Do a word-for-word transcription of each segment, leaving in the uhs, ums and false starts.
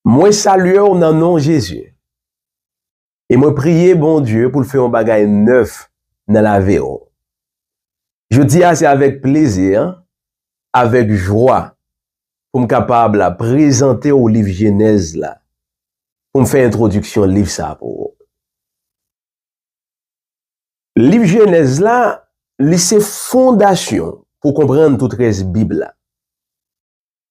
Mwen salye w nan non Jezi. E mwen priye Bondye pou l fè yon bagay nèf nan lavi w. Jodi a, se avèk plezi, avèk jwa, pou m kapab la prezante w liv Jenèz la, pou m fè entwodiksyon liv sa a pou ou. Liv Jenèz la, li se fondasyon pou konprann tout rès Bib la.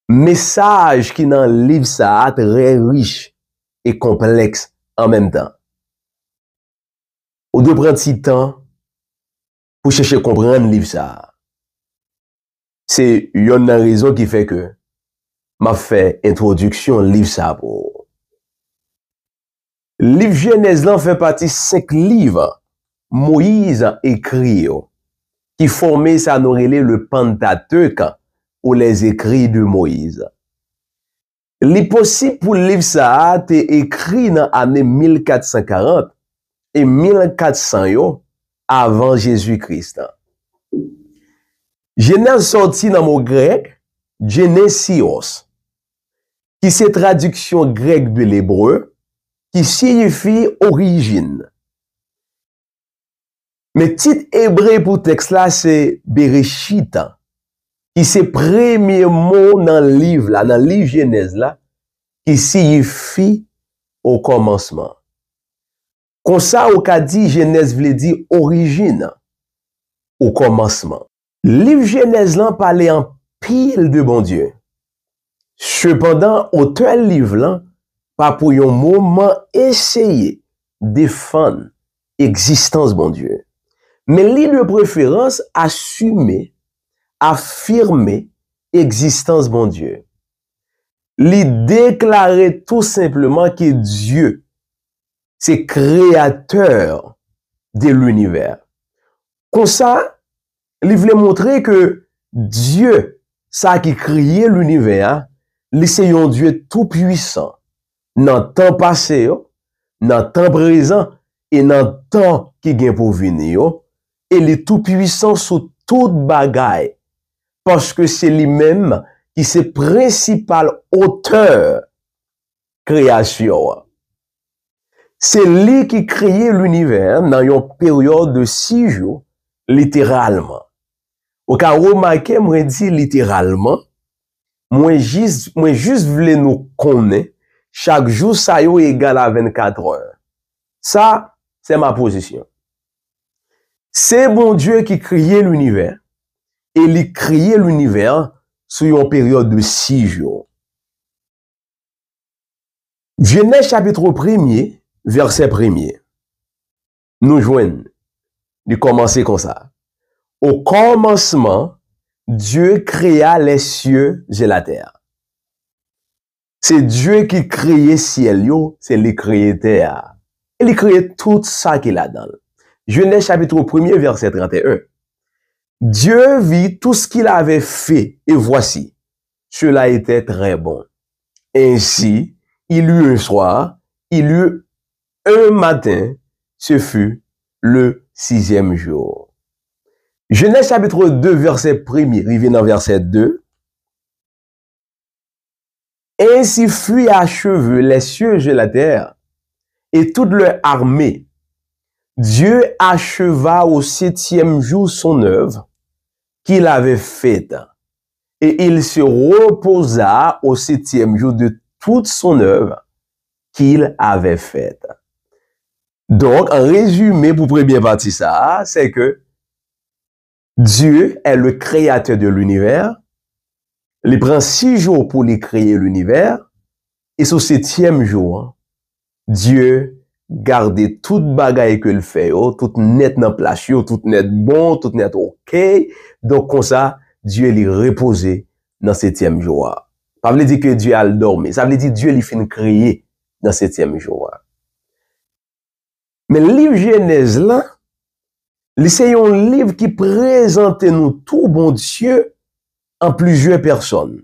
Mesaj ki nan liv sa a trè rich e konplèks an menm tan. Ou dwe pran ti tan pou chèche konprann liv sa a. Se yonn nan rezon ki fè ke m ap fè entwodiksyon liv sa a pou ou. Liv Jenèz lan fè pati senk liv Moyiz ekri yo, ki fòme sa nou rele le Pentateuque ou les écrits de Moïse. Li posib pou liv sa a te ekri nan ane mil kat san karant e mil kat san yo avan Jezi Kris. Jenèz sòti nan mo grèk genesios, ki se tradiksyon grèk de lebre, ki siyifi orijin. Men tit ebre pou tèks la se Bereshit, ki se premye mo nan liv la, nan liv Jenèz la, ki siyifi okòmansman. Konsa, ou ka di Jenèz vle di orijin, okòmansman. Liv Jenèz lan pale anpil de Bondye. Sepandan, otè liv lan pa pou yon moman eseye defann egzistans Bondye. Men li de preferans asime, afime egzistans Bondye. Li deklare tou senpleman ke Dye se kreyatè de linivè. Konsa, li vle montre ke Dye, sa ki kreye linivè a, li se yon Dye toupwisan nan tan pase yo, nan tan prezan e nan tan ki gen pou vini yo, e li toupwisan sou tout bagay, paske se li menm ki se prensipal otè kreyasyon an. Se li ki kreye linivè nan yon peryòd de sis jou, literalman. Ou ka remake, mwen di literalman, mwen jis, mwen jis vle nou konnen chak jou sa yo egal a vennkat è. Sa, se ma pozisyon. Se Bondye ki kreye linivè, e li kreye linivè sou yon peryòd de sis jou. Jenèz chapit premye, vèsè premye. Nou jwenn, li kòmanse konsa. Au commencement, Dieu créa les cieux et la terre. Se Dye ki kreye syèl yo, se li kreye tè a. E li kreye tout sa ki ladan l. Jenèz chapit premye, vèsè trannteyen. Dieu vit tout ce qu'il avait fait, et voici, cela était très bon. Ainsi, il eut un soir, il eut un matin, ce fut le sixième jour. Jenèz chapit de, vèsè premye, rive nan vèsè de. Ainsi fut achevé les cieux et la terre, et toute leur armée. Dieu acheva au septième jour son œuvre qu'il avait faite, et il se reposa au septième jour de toute son œuvre qu'il avait faite. Donk, an rezime, pou premye pati sa a, se ke Dieu est le créateur de l'univers. Li pran sis jou pou li kreye linivè. E sou setyèm jou an, Dye gade tout bagay ke l fè yo, tout nèt nan plas yo, tout nèt bon, tout nèt oke. Donk konsa, Dye li repoze nan setyèm jou a. Pa vle di ke Dye al dòmi. Sa vle di Dye li fin kreye nan setyèm jou a. Men liv Jenèz la, li se yon liv ki prezante nou tou Bondye an plizyè pèsòn.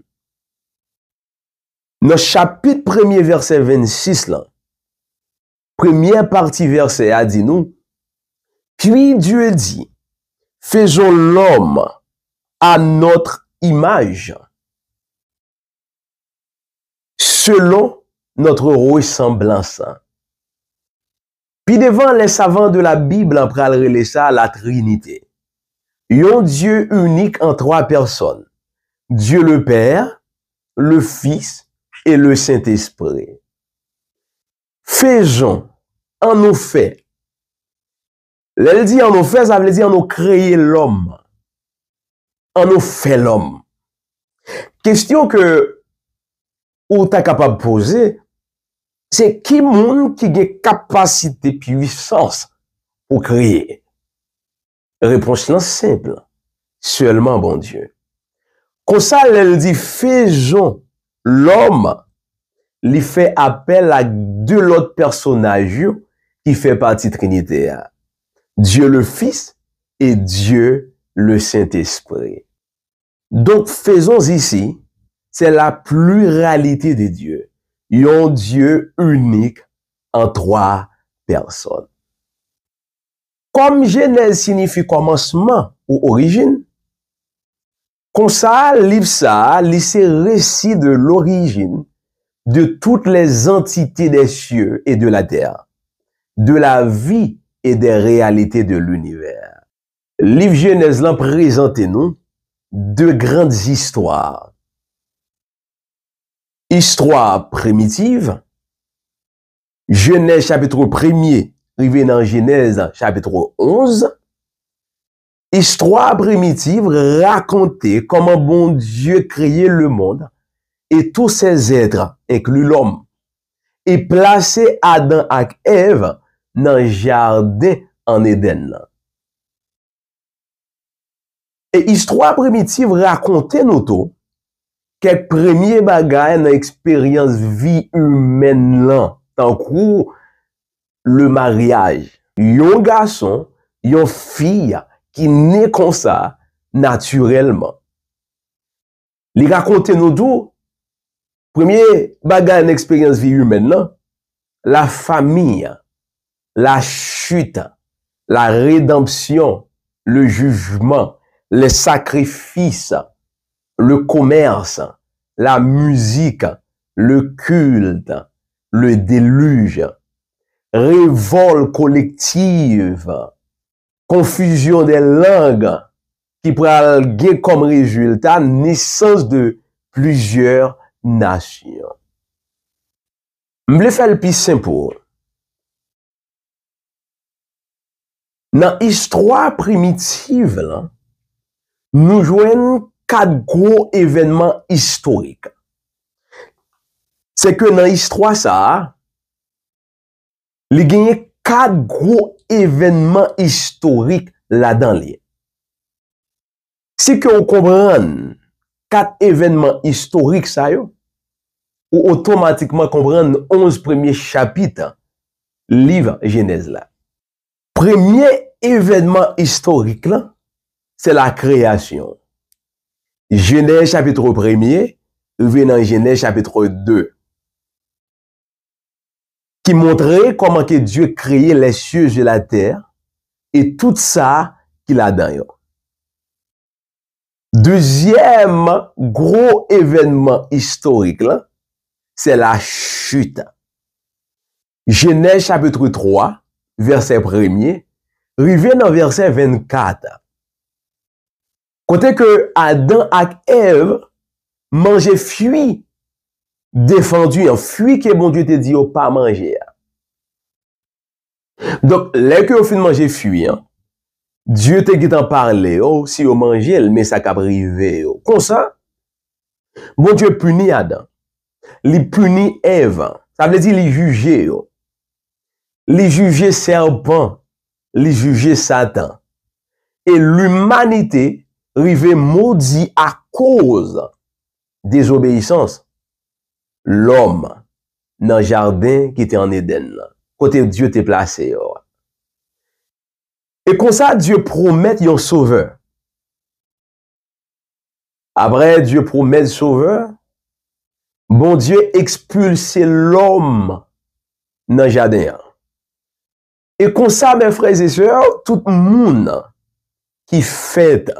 Nan chapit premye, vèsè vennsis lan, premyè pati vèsè a di nou, Puis Dieu dit, faisons l'homme à notre image, selon notre ressemblance. Pi devan, les savants de la Bible pral rele sa la Trinité. Yon Dye inik an twa pèsòn. Dieu le Père, le Fils et le Saint-Esprit. Faisons, annou fè. Lè l di annou fè, sa vle di annou kreye lòm. Annou fè lòm. Kesyon ke ou ta kapab poze, se ki moun ki gen kapasite, pwisans pou kreye? Repons lan senp, sèlman Bondye. Konsa, lè l di faisons l'homme, li fè apèl ak de lòt pèsonaj yo ki fè pati Trinite a, Dieu le Fils et Dieu le Saint-Esprit. Donk, faisons ici, c'est la pluralité de Dieu, yon Dye inik an twa pèsòn. Kòm Jenèz siyifi kòmansman ou orijin, konsa, liv sa a, li se récit de l'origine de toutes les entités des cieux et de la terre, de la vie et des réalités de l'univers. Liv Jenèz lan prezante nou de grandes histoires. Istwa primitiv, Jenèz chapit premye rive nan Jenèz chapit onz. Istwa primitiv rakonte kòman Bondye kreye lemonn e tous ses êtres, enkli lòm, e plase Adan ak Èv nan jaden an Edenn nan. E istwa primitiv rakonte nou tou kèk premye bagay nan eksperyans vi imèn lan, tankou le mariage. Yon gason, yon fi ki ne konsa natirèlman. Li rakonte nou tou, premye bagay nan eksperyans vi imèn lan, la famille, la chute, la rédemption, le jugement, les sacrifices, le commerce, la musique, le culte, le déluge, révolte collective, confusion des langues ki pral gen kòm rezilta nesans de plizyè nasyon. M vle fè l pi senp pou ou. Nan istwa primitiv lan, nou jwenn kat gwo evènman istorik. Se ke nan istwa sa a, li genyen kat gwo evènman istorik ladan li. Si ke w konprann kat evènman istorik sa yo, ou otomatikman konprann onz premye chapit liv Jenèz la. Premye evènman istorik lan, se la kreyasyon. Jenèz chapit premye rive nan Jenèz chapit de, ki montre kòman ke Dye kreye les cieux et la terre e tout sa ki ladan yo. Dezyèm gwo evènman istorik lan, se la chute. Jenèz chapit twa, vèsè premye, rive nan vèsè vennkat. Kote ke Adan ak Èv manje fwi defandi an, fwi ke Bondye te di yo pa manje a. Donk, lè ke yo fin manje fwi an, Dye te gentan pale yo si yo manje l, men sa k ap rive yo. Konsa, Bondye pini Adan. Li pini Èv. Sa vle di li jije yo. Li jije sèpan. Li jije Satan. E limanite rive modi akoz dezobeyisans lòm nan jaden ki te an Edenn nan, kote Dye te plase yo a. E konsa, Dye pwomèt yon sovè. Apre Dye pwomèt sovè, Bondye ekspilse lòm nan jaden an. E konsa, mes frères et sœurs, tout moun ki fèt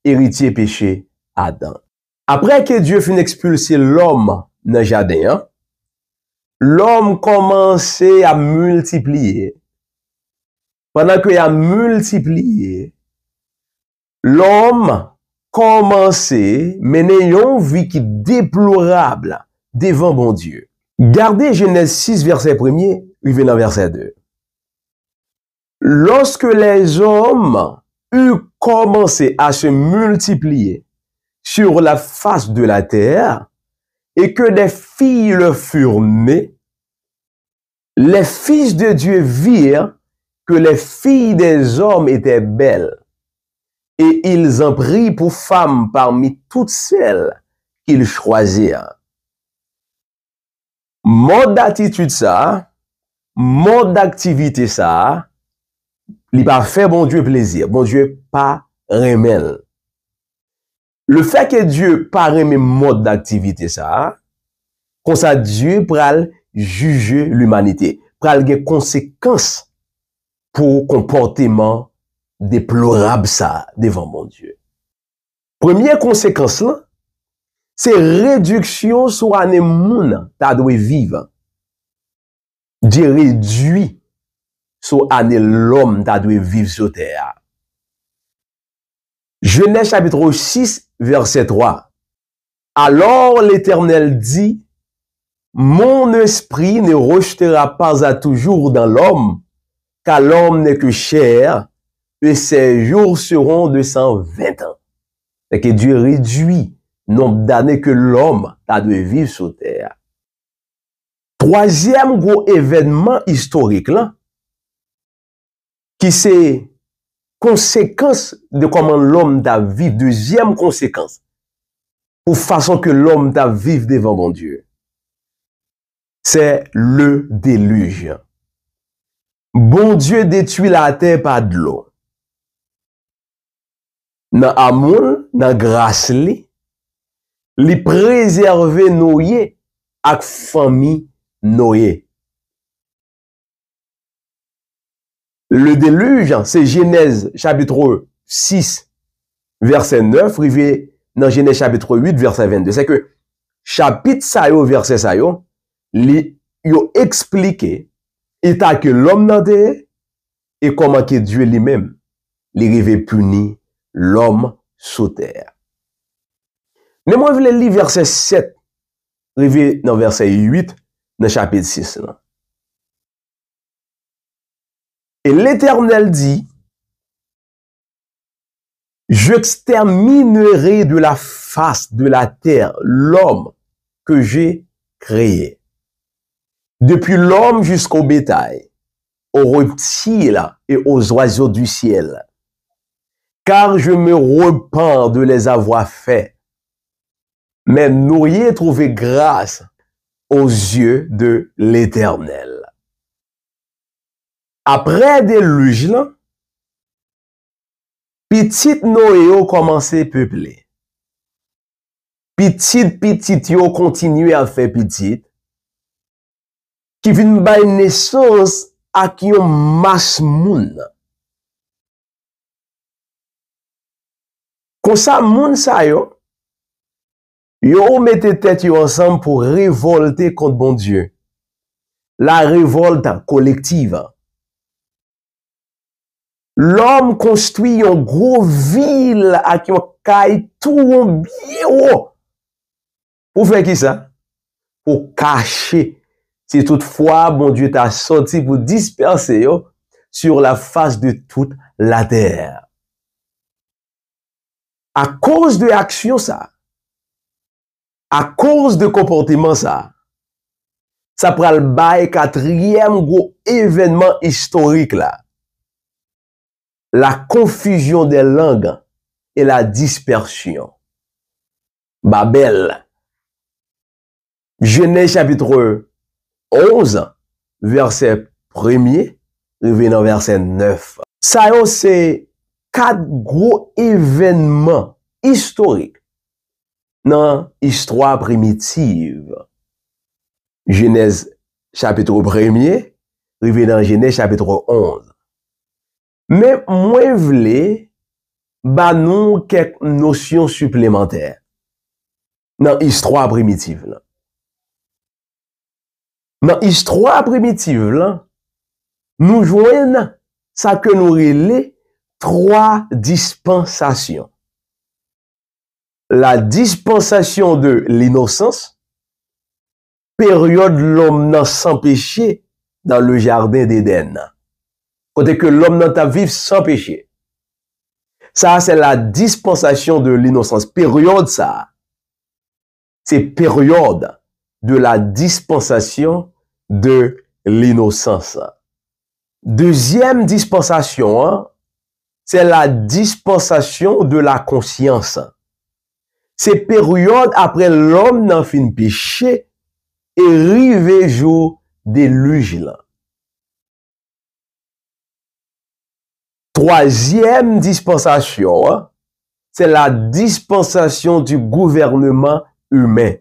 eritye peche Adan. Apre ke Dye fin ekspilse lòm nan jaden an, lòm kòmanse ap miltipliye. Pandan ke y ap miltipliye, lòm kòmanse mennen yon vi ki deplorab devan Bondye. Gade Jenèz sis, vèsè premye, rive nan vèsè de. Lorsque les hommes eurent commencé à se multiplier sur la face de la terre, et que des filles leur furent nées, les fils de Dieu virent que les filles des hommes étaient belles, et ils en prirent pour femmes parmi toutes celles qu'ils choisirent. Mòd atitid sa a, mòd aktivite sa a, li pa fè Bondye plezi. Bondye pa renmen l. Lefètke Dye pa renmen mòd aktivite sa a, konsa Dye pral jije limanite, pral gen konsekans pou konpòteman deplorab sa a devan Bondye. Premye konsekans lan, se rediksyon sou ane moun ta dwe viv. Dye redui sou ane lòm ta dwe viv sou tè a. Genèse chapitre six, verset trois. Alors l'Éternel dit, mon esprit ne restera pas à toujours dans l'homme, car l'homme n'est que chair, et ses jours seront de cent vingt ans. Sè ke Dye redui nonb dane ke lòm ta dwe viv sou tè a. Twazyèm gwo evènman istorik lan, ki se konsekans de kòman lòm ta viv, dezyèm konsekans pou fason ke lòm ta viv devan Bondye, se le déluge. Bondye detwi latè pa dlo. Nan amou l, nan gras li, li prezève Noye ak fanmi Noye. Le déluge, se Jenèz chapitre six, vèsè nèf, rive nan Jenèz chapitre huit, vèsè vennde. Se ke chapit sa yo, vèsè sa yo, li, yo eksplike eta ke lòm nan te ye e kòman ke Dye li menm, li rive pini lòm sou tè a. Men mwen vle li vèsè sèt rive nan vèsè uit nan chapit sis lan. Et l'Éternel dit, j'exterminerai de la face de la terre l'homme que j'ai créé, depuis l'homme jusqu'au bétail, aux reptiles et aux oiseaux du ciel, car je me repens de les avoir faits. Mais Noé trouva grâce aux yeux de l'Éternel. Apre delij lan, pitit Noye yo kòmanse peple. Pitit pitit yo kontinye ap fè pitit, ki vin bay nesans ak yon mas moun. Konsa, moun sa yo, yo mete tèt yo ansanm pou revòlte kont Bondye. La révolte collective. Lòm konstwi yon gwo vil ak yon kay tou won byen wo. Pou fè kisa? Pou kache, si toutfwa Bondye ta sòti pou dispèse yo sur la face de toute la terre. Akoz de aksyon sa, akoz de konpòteman sa, sa pral bay katriyèm gwo evènman istorik la. La confusion des langues et la dispersion. Babèl. Jenèz chapitre onze, vèsè premye, rive nan vèsè nèf. Sa yo se kat gwo evènman istorik nan istwa primitiv. Jenèz chapitre premye, rive nan Jenèz chapitre onze. Men mwen vle ba nou kèk nosyon siplemantè nan istwa primitiv lan. Nan istwa primitiv lan, nou jwenn sa ke nou rele twa dispansasyon. La dispensation de l'innocence, peryòd lòm nan san peche dans le jardin d'Éden. Kote ke lòm nan t ap viv san peche. Sa a, se la dispensation de l'innocence. Peryòd sa a, se peryòd de la dispensation de l'innocence. Dezyèm dispansasyon an, se la dispensation de la conscience. Se peryòd apre lòm nan fin peche e rive jou delij lan. Twazyèm dispansasyon an, se la dispensation du gouvernement humain.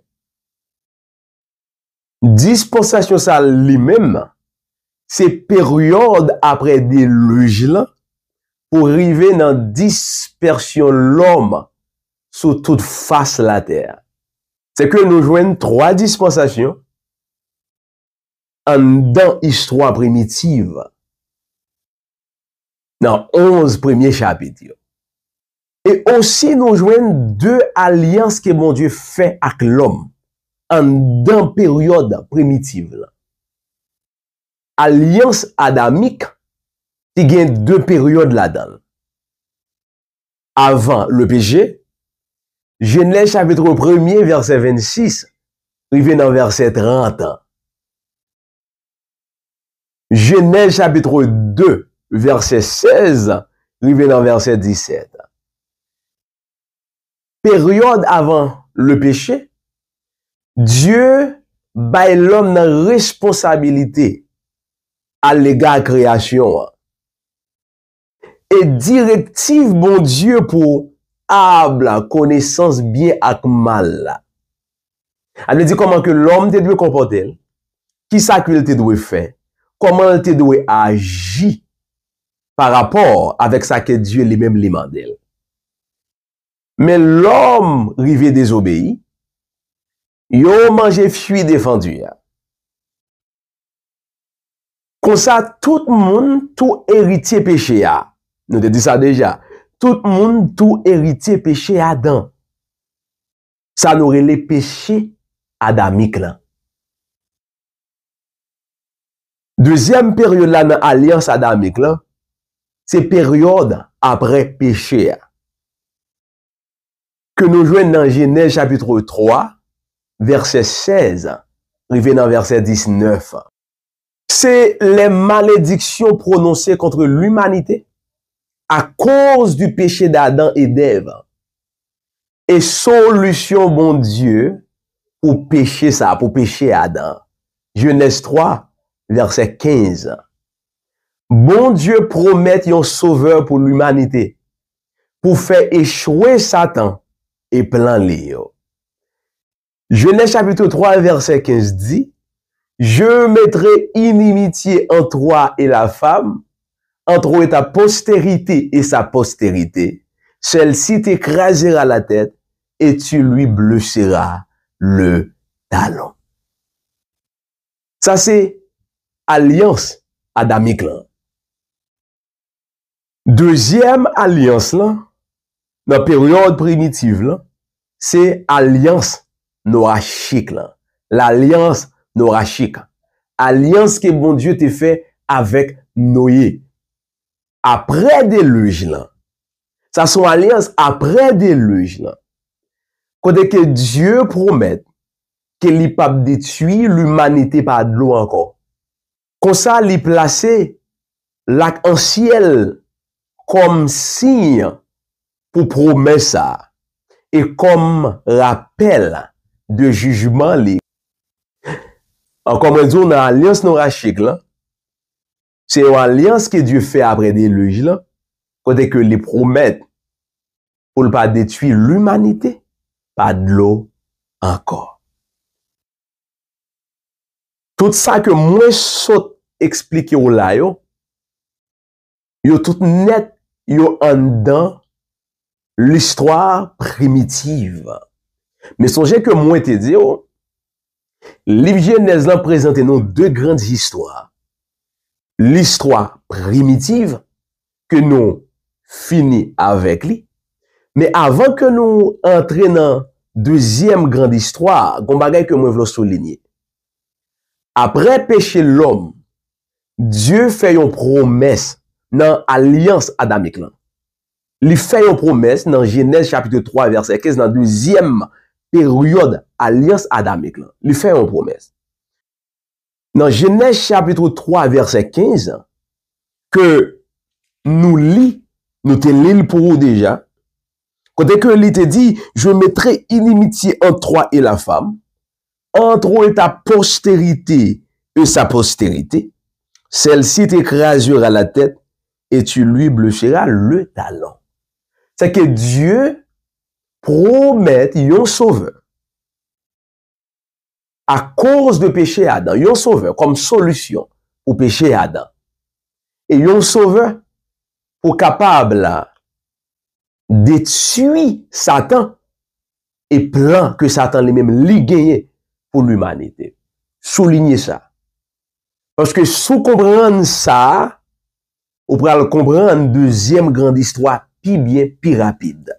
Dispansasyon sa a li menm, se peryòd apre delij lan pou rive nan dispèsyon lòm sou tout fas latè. Se ke nou jwenn twa dispansasyon anndan istwa primitiv nan onz premye chapit yo. E osi nou jwenn de alyans ke Bondye fè ak lòm anndan peryòd primitiv lan. Alyans adamik ki gen de peryòd ladan l. Avan le péché, Jenèz chapit premye vèsè vennsis rive nan vèsè trant. Jenèz chapit de vèsè sèz rive nan vèsè disèt. Peryòd avan le péché, Dye bay lòm nan responsabilite alega kreyasyon an. E direktiv Bondye pou ab konesans byen ak mal la. Sa vle di kòman ke lòm te dwe konpòte l, kisa ke l te dwe fè, kòman l te dwe aji pa rapò avèk sa ke Dye li menm li mande l. Men lòm rive dezobeyi, yo manje fwi defandi a. Konsa, tout moun tou eritye peche a. Nou te di sa deja. Tout moun tou eritye peche Adan. Sa nou rele peche adamik lan. Dezyèm peryòd la nan alyans adamik lan, se peryòd apre peche a. Ke nou jwenn nan Jenèz chapit twa, vèsè sèz, rive nan vèsè diznèf. C'est les malédictions prononcées contre l'humanité à cause du péché d'Adam et d'Ève. E solisyon Bondye pou peche sa, pou peche Adan. Jenèz twa, vèsè kenz. Bondye pwomèt yon sovè pou limanite, pou fè echwe Satan e plan li yo. Jenèz chapit twa, vèsè kenz di, Je mettrai inimitié entre toi et la femme, entre ta postérité et sa postérité. Celle-ci t'écrasera la tête et tu lui blesseras le talon. Sa se alyans adamik lan. Dezyèm alyans lan, nan peryòd primitiv lan, se alyans norachik lan. Lalyans norachik. Alyans ke Bondye te fè avèk Noye. Apre delij lan. Sa se yon alyans apre delij lan. Kote ke Dye pwomèt ke li p ap detwi limanite pa dlo ankò. Konsa, li plase lakansyèl kòm siy pou pwomès sa a e kòm rapèl de jijman li. Ankò mwen di w, nan alyans norachik lan, se yon alyans ke Dye fè apre delij lan, kote ke li pwomèt pou l pa detwi limanite pa dlo ankò. Tout sa ke mwen sot eksplike w la yo, yo tout nèt, yo anndan listwa primitiv. Men sonje ke mwen te di w, Liv Jenèz lan prezante nou de grann istwa. Listwa primitiv, ke nou fini avèk li. Men avan ke nou antre nan dezyèm grann istwa, gon bagay ke mwen vle soulinye. Apre peche lòm, Dye fè yon pwomès nan alyans adamik lan. Li fè yon pwomès nan Jenèz chapit twa vèsè kenz, nan dezyèm peryòd alyans adamik lan. Li fè yon pwomès. Nan Jenèz chapit twa vèsè kenz, ke nou li, nou te li l pou ou deja, kote ke li te di, je mettrai inimitié entre toi et la femme, entre ta postérité et sa postérité, celle-ci t'écrasera la tête et tu lui blesseras le talon. Se ke Dye pwomèt yon sovè akoz de peche Adan, yon sovè kòm solisyon pou peche Adan. E yon sovè pou kapab la detwi Satan e plan ke Satan li menm li genyen pou limanite. Soulinye sa. Paske si w konprann sa, ou pral konprann dezyèm grann istwa pi byen, pi rapid.